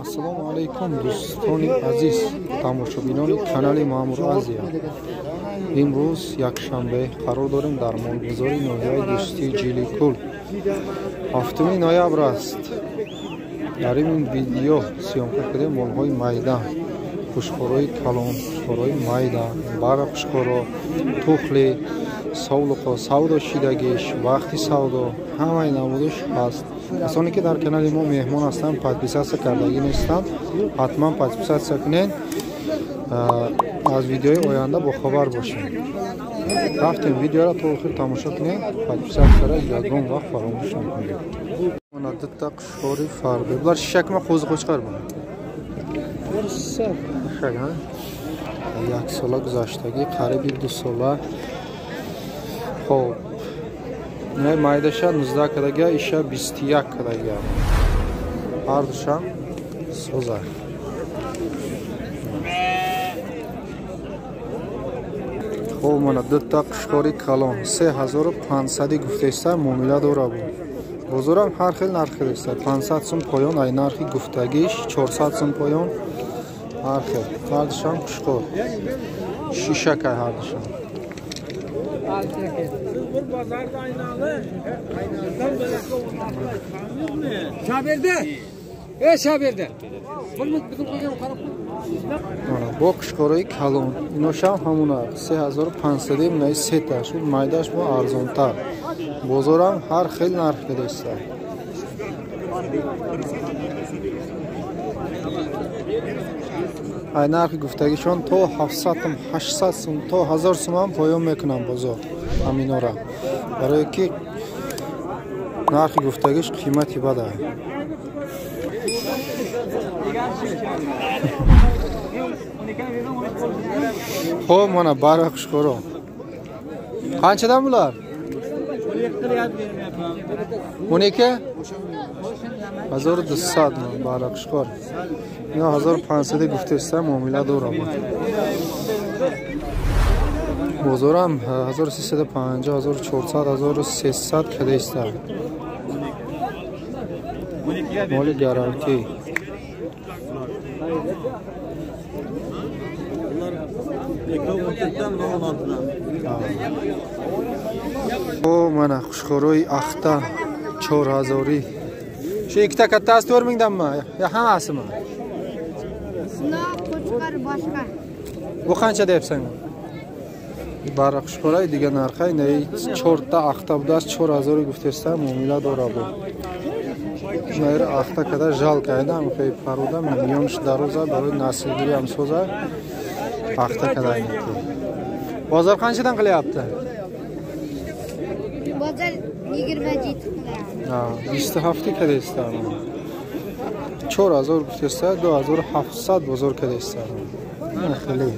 Ассалому алайкум дӯстони азиз, тамошобинони канали Маъмур Азия. Имрӯз якшанбе қарор дорем дар молбозори ноҳияи Дӯстии Ҷиликул. 7 ноябр аст. Дар ин видео съёмка кардем молҳои майда, хушхӯрои калон, хушхӯрои майда, бара хушхӯро, тухли, совлуқо, савдо шидагиш, вақти савдо, ҳамаи намудаш ҳаст. Касоне ки дар канали мо меҳмон ҳастанд, подписатсия кардагӣ нестанд, ҳатман подписатсия кунед, аз видеои оянда бохабар бошед. Рафтем видеоро то охир тамошо кунед, подписатсияро ягон вақт фаромӯш накунед. Мана дутта қушхӯри фарбе. Булар шишакма қӯзи қӯчқар бу? Шишак, ҳа? Як сола гузаштагӣ, қариби 2 сола. Хоб, не майдаша 19 кадага, иша 21 кадага. Ҳардушам соза. Хоб, мана дутта қушхори калон 3500 гуфтаиста, муомила дора бу. Бозорам ҳар хел нарх кидаиста. 500 сум поён ай нархи гуфтагиш, 400 сум поён ҳар хел. Ҳардушам қушхор. Шишакай ҳардушам. Şabirde. Ey Şabirde. Бо қушхорои калон. Иношам ҳамуна 3500 минаи сета шуд, майдаш бо арзонтар. Бозорам ҳар хел нарх кидаиста. Ай нархи гуфтагишон то 700 сум, 800 сум, то 1000 сум ҳам поён мекунам бозор ҳаминора. Барое ки нархи гуфтагиш қимати бада. Хоб, мана бара қушхоро. Qanchadan bular? 12? 1200 бара қушхор. Ино 1500 гуфтаиста, муомила дорам. Бозорам 1350, 1400, 1300 кадаиста. Моли гарантӣ. О, мана хушхӯрои ахта 4000. Шу ikkita kattasi 4000 danmi? Yo hammasimi? No, qo'chqor boshqa. Bu qancha deyapsan? Бара хушхӯрои дига нархай най 4 та ахта будааст 4000 гуфтаиста, муомила дора бу. Найра ахта када жалко айда, ҳам паруда миллионш дароза барои наслгирӣ ҳам соза ахта када айнати. Bozor qanchadan qilyapti? Bozor 27 qilyapti. Ha, 27 кадаиста. 4000 гуфтаиста, 2700 бозор кадаиста. Ина хеле.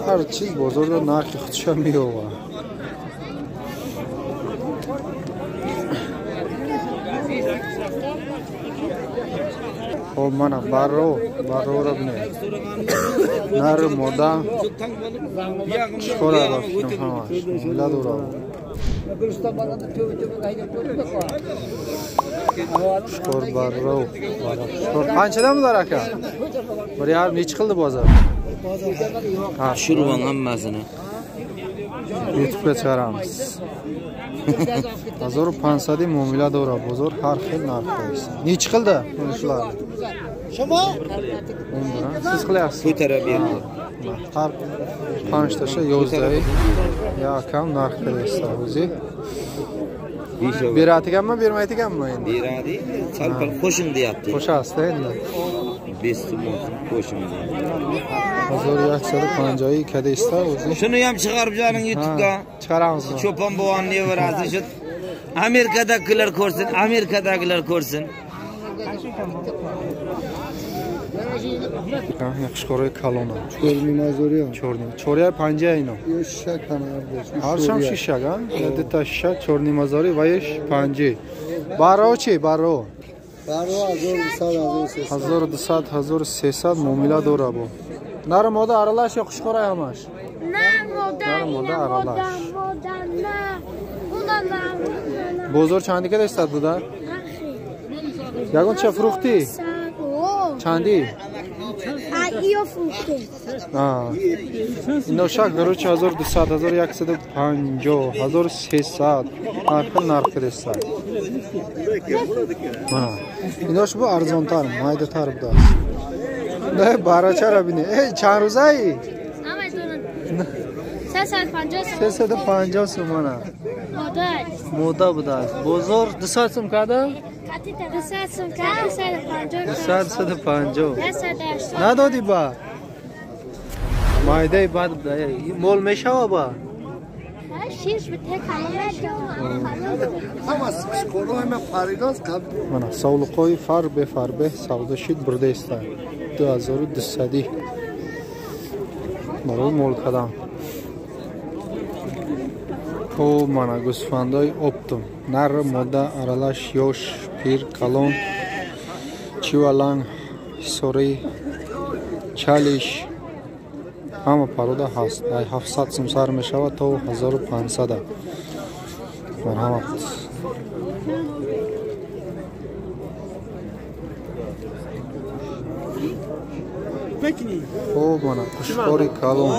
Ҳар чиз бозорда нархи худша меёвад. Хоб, мана барроро бинед. Нар мода чикора рафтем ҳамаш. Муомила дора. Хушхор барро, барро. Qanchadan bular aka? Bir yarim nechi qildi bozor? Tushirib hammasini. YouTube'ga chiqaramiz. 1500 muomila dora, bozor har xil narxda. Nechi qildi shular? 11. Siz qilyapsiz. Ko'tarib berdi. Har 5 tasha 11 ya kam narx kelaysa o'zi. Beradiganmi, bermaydiganmi endi? Beradi, sal pal qo'shing deyapti. Qo'shasiz endi. 5 so'm qo'shing. 1150 kadaista o'zi. Shuni ham chiqarib joning YouTube'ga. Chiqaramiz. Cho'pon buvonni nevarasi shu Amerikadagilar ko'rsin, Amerikadagilar ko'rsin. Xushxo'roy kalona. Чорнимазория. Чорним. Чория панҷа ино. Ё шишак ҳамардаш. Ҳаршам шишак, а? Дута шишак чорнимазори ва еш панҷи. Баро чи? Баро. Баро 1200, 1300. 1200, 1300 муомила дора бу. Нар мода аралаш ё хушхӯрай ҳамаш? На мода, Нар мода аралаш. Мода, на. Уна на. Бозор чанд када истад буда? Ягон ча фурӯхтӣ? Чанди? Иё фурӯхтем. Ино шак короче 1200, 1150, 1300 ҳар хел нарх кардеста. Мана. Инош бу арзонтар, майдатар будааст. Не, барачара бини. Эй, чанд рӯзаи? Намедонам. 350 сом. 350 сомона. Мода будааст. Бозор 200 сом када? 200 сом када, 250. 250. 280. Надодӣ ба? Майдаи бад буда. Мол мешава ба? Мана савлуқҳои фарбе фарбе савдо шид бурдаиста. 2200 барои мол кадан. Хуб, мана гӯсфандои оптом. Нар, мода, аралаш, ёш, пир, калон, чиваланг, ҳисорӣ, чалиш ҳама парода ҳаст. Ай 700 сум сар мешавад то 1500. Марҳамат. Хуб, мана қушқори калон.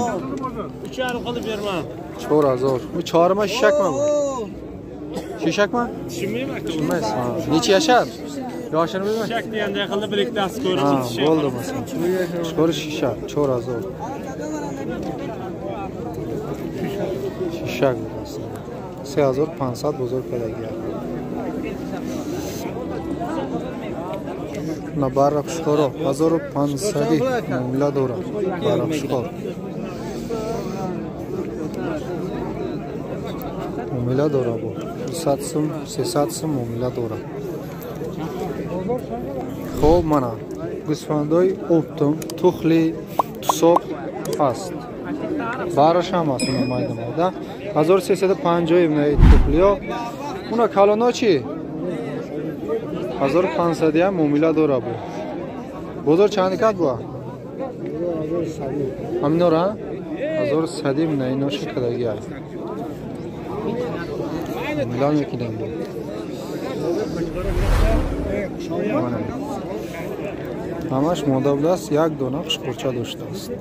4000. Bu чорма шишакmi bu? Shishakmi? Tushunmaysiz. Necha yashar? Yoshini bilmaysiz. Shishak deganda qildi bir ikkitasi ko'rib ketishdi. Bo'ldi masalan. Qushqori shishak 4000. Shishak bo'lsin. 3500 bozor kadaga. На барра qushqori 1500 muomala дорад. Барра qushqor. Муомила дора бо 200 сум, 300 сум муомила дора. Хоб, мана гӯсфандои оптом, тухли, тусоб ҳаст. Бараш ҳам ҳаст уна майда майда. 1350 инаи тухлиё. Уна калоно чӣ? 1500 ҳам муомила дора бо. Бозор чанд кад бо? Ҳаминора? 1100 инаи ноши кадаги аст. Муомила мекунем бо. Ҳамаш мода будааст, як дона қушқурча доштааст.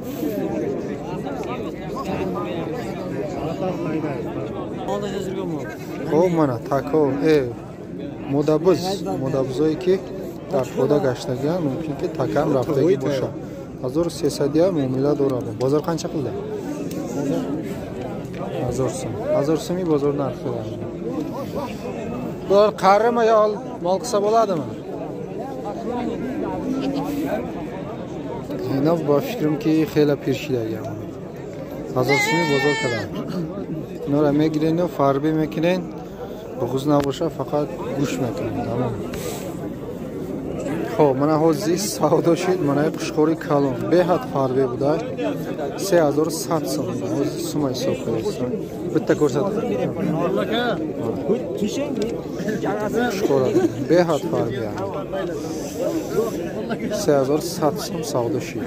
Хоб, мана тако, модабуз, модабузое ки дар пода гаштагианд, мумкин ки такам рафтагӣ бошад. 1300 муомила дорад. Бозор қанча қилди? 1000 сум. 1000 суми бозор нархи дорад. Bular qarimi yo mol qilsa bo'ladimi? Ина ба фикрам ки хеле пир шидаги. 1000 суми бозор кардам. Инора мегирен, фарбе мекунен, буғуз набоша, фақат гӯшт мекунен. Тамом. Хоб, мана ҳозир савдо шид, мана қушқори калон. Беҳад фарбе буда. 3100 сом. Ҳозир сума ҳисоб кардам. Bitta ko'rsatib. Қушқора беҳад фарбе. 3100 сом савдо шид.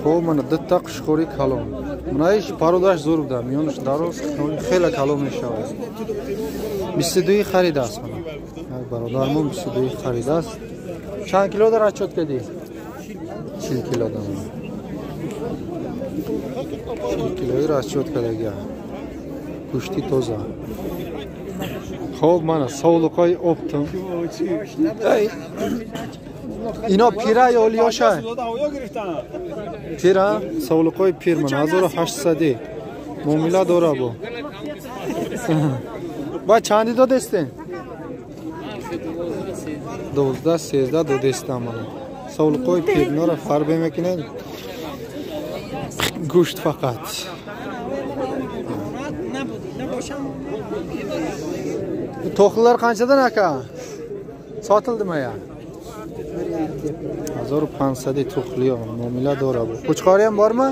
Хоб, мана дитта қушқори калон. Мана иш пародаш зур буда, миёнаш дароз, хеле калон мешавад. 22 харидааст мана. Як бародармон 22 харидааст. Чанд кило дар отчёт кардӣ? 40 кило дар. 40 килои расчёт кардагия. Гӯшти тоза. Хоб, мана савлуқҳои оптом. Ино пира ё лиёша? Пира, савлуқҳои пир мана 1800 муомила дора бо. Ба чанди додестен? 12, 13 додестам мана. Савлуқҳои пир инора фарбе мекунед. Гӯшт фақат. To'qlilar qanchadan aka? Sotildimi ya? 1500 to'qli muomala dora bu. Qo'chqori ham bormi?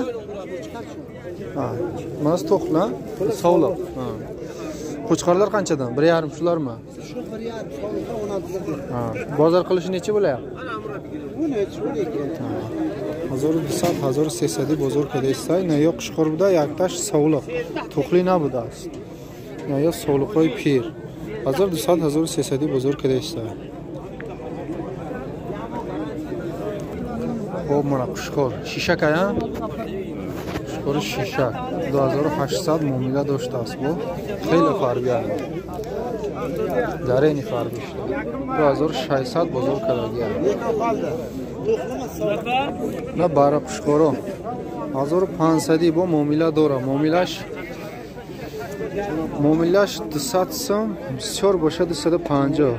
Ha, mana to'qli, sovliq. Ha. Qo'chqorlar qanchadan? 1.5 shularmi? Shu 1.5 sovliqqa 16. Ha, bozor qilishi necha bo'lyapti? 13, 12. 1200, 1300 bozor кадестай. На ё қушқор буда, якташ савлиқ. To'qli nabудааст. На ё савлиқҳои пир. 1200 1300 бозор кадаиста. Хоб мана қушқор шишак ая? Қушқори шишак 2800 муомила доштааст. Бо хеле фарби ая. Дарени фарби шуда. 2600 бозор кардагия. На бара қушқоро 1500 бо муомила дора. Муомилаш 200 сом, бисёр боша 250.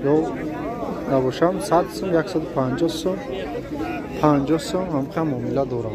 Ё набошам 100 сом, 150 сом, 50 сом ҳамқа муомила дорам.